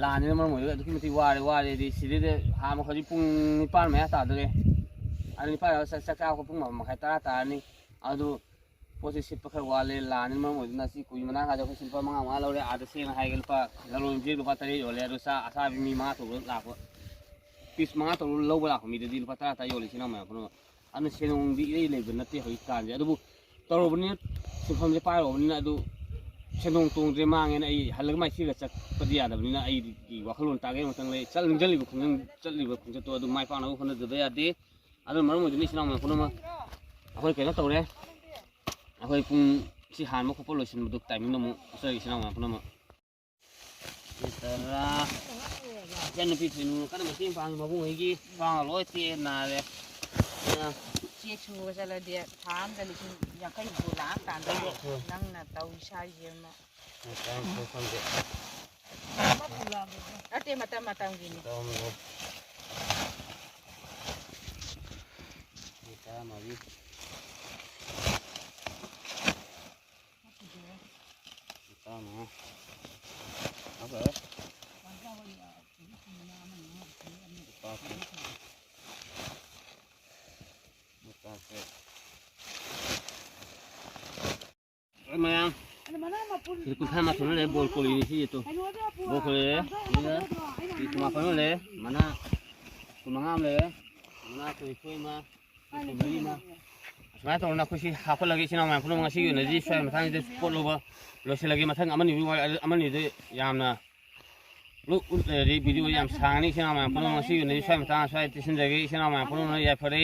ꯂꯥꯟꯅꯤꯅ ꯃꯔꯝ ꯑꯣꯏꯔꯒ ꯑꯗꯨꯛꯀꯤ ꯃꯇꯤꯛ ꯋꯥꯔꯦ꯫ ꯋꯥꯔꯦꯗꯤ ꯁꯤꯗꯩꯗ ꯍꯥꯟꯕ ꯍꯧꯖꯤꯛ ꯄꯨꯡ ꯅꯤꯄꯥꯟ ꯃꯌꯥ ꯇꯥꯗꯣꯔꯦ꯫ ꯑꯗꯨ ꯅꯤꯄꯥꯟ ꯃꯌꯥ ꯆꯥꯛ, ꯆꯥꯛ ꯆꯥꯕ ꯄꯨꯡ ꯃꯥꯄꯟ ꯃꯈꯥꯏ ꯇꯔꯥ ꯇꯥꯔꯅꯤ꯫ ꯑꯗꯨ ꯄꯣꯠꯁꯦ ꯁꯤꯠꯄ ꯈꯔ ꯋꯥꯠꯂꯦ, ꯂꯥꯟꯅꯤꯅ ꯃꯔꯝ ꯑꯣꯏꯗꯨꯅ꯫ ꯁꯤ ꯀꯣꯕꯤ ꯃꯅꯥ ꯀꯥꯁꯦ ꯑꯩꯈꯣꯏ ꯁꯤ ꯂꯨꯄꯥ ꯃꯉꯥ ꯃꯉꯥ ꯂꯧꯔꯦ꯫ ꯑꯥꯗ ꯁꯦꯡꯅ ꯍꯥꯏꯒꯦ ꯂꯨꯄꯥ ꯂꯂꯣꯟꯕꯁꯦ ꯂꯨꯄꯥ ꯇꯔꯦꯠ ꯌꯣꯜꯂꯦ꯫ ꯑꯗꯨ ꯆꯥ ꯑꯆꯥꯕꯤ ꯃꯤ ꯃꯉꯥ ꯇꯔꯨꯛ ꯂꯥꯛꯄ꯫ ꯄꯤꯁ ꯃꯉꯥ ꯇꯔꯨꯛ ꯂꯧꯕ ꯂꯥꯛꯄ ꯃꯤꯗꯗꯤ ꯂꯨꯄꯥ ꯇꯔꯥ ꯇꯔꯥ ꯌꯣꯜꯂꯤ ꯏꯆꯤꯟ ꯏꯅꯥꯎ ꯃꯌꯥꯝ ꯄꯨꯝꯅꯃꯛ꯫ ꯑꯗꯨꯅ ꯁꯦꯟꯗꯣꯡꯗꯤ ꯏꯔꯩ ꯂꯩꯕ ꯅꯠꯇꯦ ꯍꯧꯖꯤꯛꯀꯥꯟꯁꯦ꯫ ꯑꯗꯨꯕꯨ ꯇꯧꯔꯨꯕꯅꯤꯅ, ꯁꯤꯟꯐꯝꯁꯦ ꯄꯥꯏꯔꯨꯕꯅꯤꯅ, ꯑꯗꯨ ꯁꯦꯟꯗꯣꯡ ꯇꯣꯡꯗ꯭ꯔꯦ, ꯃꯥꯡꯉꯦꯅ ꯑꯩ ꯍꯜꯂꯒ ꯃꯥꯏꯊꯤꯔꯒ ꯆꯠꯄꯗꯤ ꯌꯥꯗꯕꯅꯤꯅ, ꯑꯩꯒꯤ ꯋꯥꯈꯜꯂꯣꯟ ꯇꯥꯒꯦ ꯑꯃꯇꯪ ꯂꯩ꯫ ꯆꯠ-, ꯅꯤꯡꯁꯤꯜꯂꯤꯕ ꯈꯣꯡꯖꯪ-, ꯆꯠꯂꯤꯕ ꯈꯣꯡꯆꯠꯇꯣ ꯑꯗꯨ ꯃꯥꯏ ꯄꯥꯛꯅꯕ ꯍꯣꯠꯅꯗꯕ ꯌꯥꯗꯦ꯫ ꯑꯗꯨꯅ ꯃꯔꯝ ꯑꯣꯏꯗꯨꯅ ꯏꯆꯤꯟ ꯏꯅꯥꯎ ꯃꯌꯥꯝ ꯄꯨꯝꯅꯃꯛ ꯑꯩꯈꯣꯏ ꯀꯩꯅꯣ ꯇꯧꯔꯦ꯫ ꯑꯩꯈꯣꯏ ꯄꯨꯡ ꯁꯤ ꯍꯥꯟꯕ ꯈꯣꯠꯄ ꯂꯣꯏꯁꯤꯟꯕꯗꯨ ꯇꯥꯏꯃꯤꯡꯗ ꯑꯃꯨꯛ ꯆꯠꯂꯒꯦ ꯏꯆꯤꯟ ꯏꯅꯥꯎ ꯃꯌꯥꯝ ꯄꯨꯝꯅꯃꯛ꯫ ꯁꯤ ꯇꯔꯥ꯫ ꯏꯆꯟꯅꯨꯄꯤ ꯊꯣꯏꯅꯨꯅ ꯀꯟꯅ ꯃꯇꯦꯡ ꯄꯥꯡꯉꯤ ꯃꯕꯨꯡ ꯍꯣꯏꯒꯤ꯫ ꯈ꯭ꯋꯥꯡ ꯂꯣꯏ ꯇꯦꯛꯑꯦ ꯅꯥꯔꯦ꯫ ꯑꯗꯨꯅ ꯆꯦꯛ ꯁꯨꯕ ꯆꯠꯂꯗꯤ ꯊꯥ ꯑꯃꯗ ꯂꯤꯁꯤꯡ ꯌꯥꯡꯈꯩ ꯍꯨꯝꯐꯨ ꯂꯥꯛꯑꯀꯥꯟꯗ ꯎꯝ꯫ ꯅꯪꯅ ꯇꯧꯔꯤ ꯁꯥꯏꯁꯦ ꯑꯃ꯫ ꯃꯇꯝ ꯈꯪꯗꯦ꯫ ꯅꯠꯇꯦ, ꯃꯇꯝ ꯃꯇꯝꯒꯤꯅꯤ꯫ ꯃꯇꯝ ꯑꯃꯗ꯫ ꯃꯤ ꯇꯔꯥꯃꯔꯤ꯫ ꯇꯔꯥꯃꯉꯥ꯫ ꯍꯥꯞꯈ꯭ꯔꯦ꯫ ꯂꯨꯄꯥ ꯀꯨꯟ꯫ ꯂꯨꯄꯥ ꯀꯨꯟ꯫ ꯃꯌꯥꯝ꯫ ꯁꯤꯗ ꯀꯨꯟꯊ꯭ꯔꯥ ꯃꯥꯊꯣꯏ ꯑꯃ ꯂꯩꯔꯦ, ꯕꯣꯔ ꯀꯣꯂꯤꯅꯤ ꯁꯤꯁꯦ ꯇꯨ꯫ ꯕꯣꯔ ꯀꯣꯂꯤ ꯂꯩꯔꯦ꯫ ꯑꯗꯨꯒ ꯁꯤꯗ ꯀꯨꯟ ꯃꯥꯄꯟ ꯑꯃ ꯂꯩꯔꯦ꯫ ꯃꯅꯥ ꯀꯨꯟ ꯃꯉꯥ ꯑꯃ ꯂꯩꯔꯦ꯫ ꯃꯅꯥ ꯀꯨꯟꯅꯤꯊꯣꯏ ꯑꯃ꯫ ꯀꯨꯟ ꯃꯔꯤ ꯑꯃ꯫ ꯑꯁꯨꯃꯥꯏꯅ ꯇꯧꯗꯅ ꯑꯩꯈꯣꯏ ꯁꯤ ꯍꯥꯞꯀꯠꯂꯒꯦ ꯏꯆꯤꯟ ꯏꯅꯥꯎ ꯃꯌꯥꯝ ꯄꯨꯝꯅꯃꯛ꯫ ꯉꯁꯤꯒꯤ ꯑꯣꯏꯅꯗꯤ ꯁ꯭ꯋꯥꯏ ꯃꯇꯥꯡꯁꯤꯗ ꯄꯣꯠ ꯂꯧꯕ ꯂꯣꯏꯁꯤꯜꯂꯒꯦ꯫ ꯃꯊꯪ ꯑꯃꯅꯤꯗꯨ ꯋꯥ-, ꯑꯃꯅꯤꯗꯨ ꯌꯥꯝꯅ ꯂꯨ-, ꯎꯠꯂꯗꯤ ꯚꯤꯗꯤꯑꯣ ꯌꯥꯝ ꯁꯥꯡꯉꯅꯤ꯫ ꯏꯆꯤꯟ ꯏꯅꯥꯎ ꯃꯌꯥꯝ ꯄꯨꯝꯅꯃꯛ ꯉꯁꯤꯒꯤ ꯑꯣꯏꯅꯗꯤ ꯁ꯭ꯋꯥꯏ ꯃꯇꯥꯡ ꯁ꯭ꯋꯥꯏꯗ ꯇꯦꯁꯤꯟꯖꯔꯒꯦ꯫ ꯏꯆꯤꯟ ꯏꯅꯥꯎ ꯃꯌꯥꯝ ꯄꯨꯝꯅꯃꯛ ꯌꯥꯏꯐꯔꯦ꯫